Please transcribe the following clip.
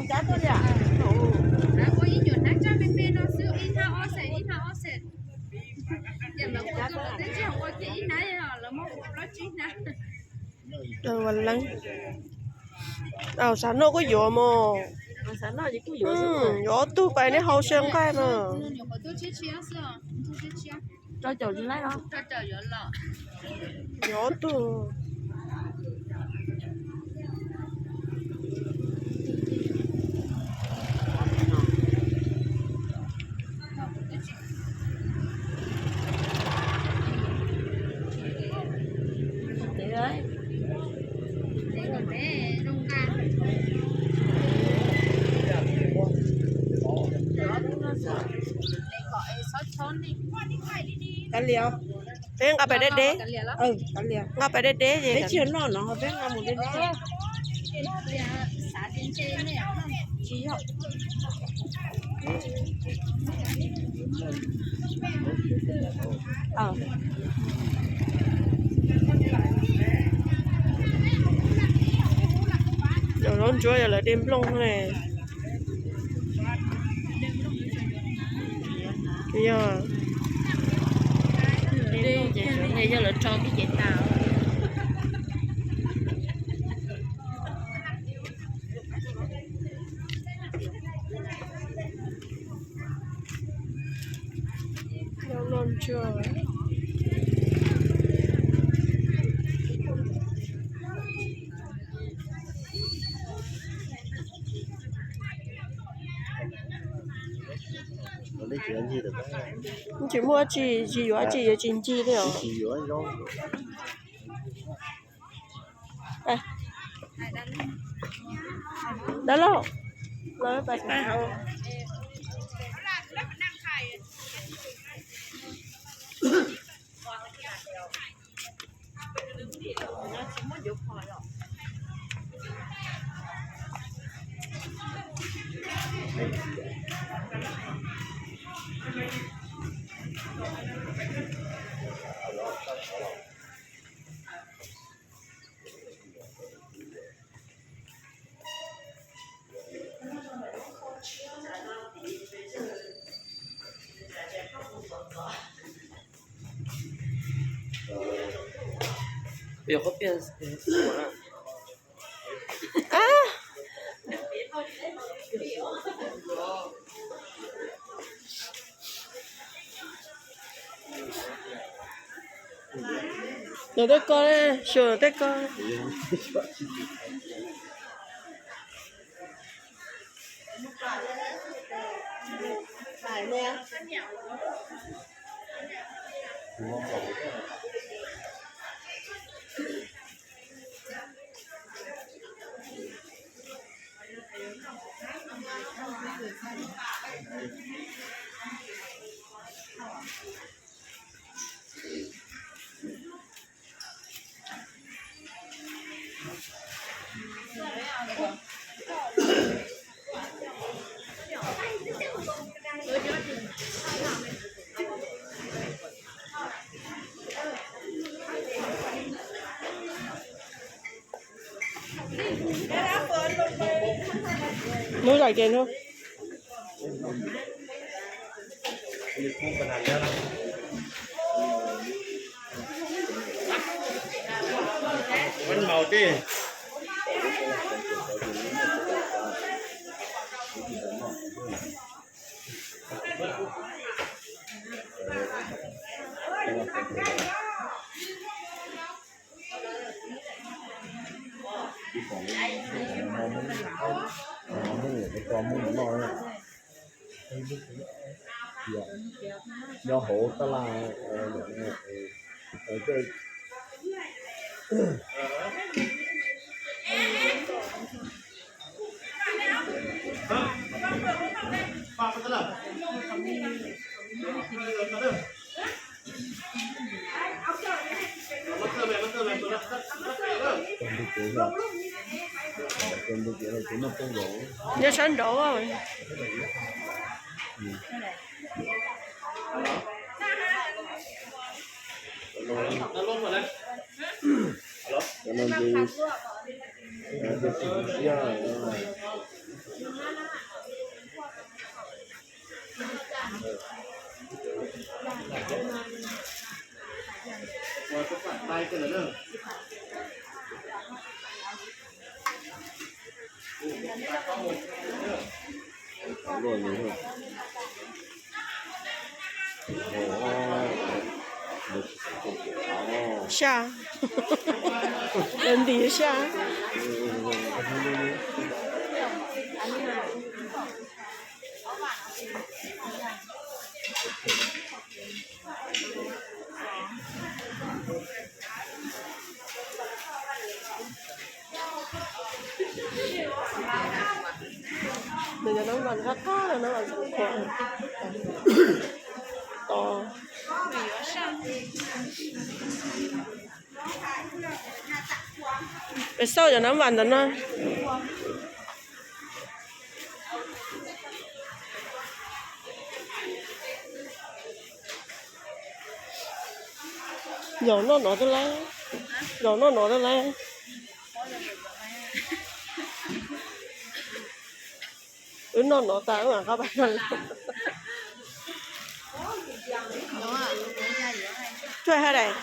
Cab tuaj li. Lawv ua ib nyuag hnab tsab me me no xwb, ib hnab ob xees, ib hnab ob xees. Ces lawv ua tuaj lawv tej ntsej hauv ua kiag ib hnab, lawv muab ua plaub tsib hnab. Ua leej. Xav noj kuj yuav mog. Yuav ob tug pais neb haus xyaw nqaij mas. Yuav ob tug. Peb nqa pais deb deb. Nqa pais deb deb ces peb tsis noj no, peb nqa mus deb deb. Zaub ntsuab yog lawv de nplooj ne. Yog, yog lawv rho kiag ces tas. Tsis muaj tsi, tsis yuav tsi, yuav tsis ncig li os. Dab laug, lawv pais. Lawv tej ko, xyuas lawv tej ko. Hnub zais ces hnub. Nyob hauv tab laj. Nyob sab nraud. Cov no ces, cov no ces siab. Saj, ntim saj. Nws cov nab vas qab qab, nab vas ntxhov qhuav to. Peb xauj cov nab vas ntawd no. Yog noj no twb lab, yog noj no twb lab. Wb noj no tas wb mam qab pais. Cuaj hab dais.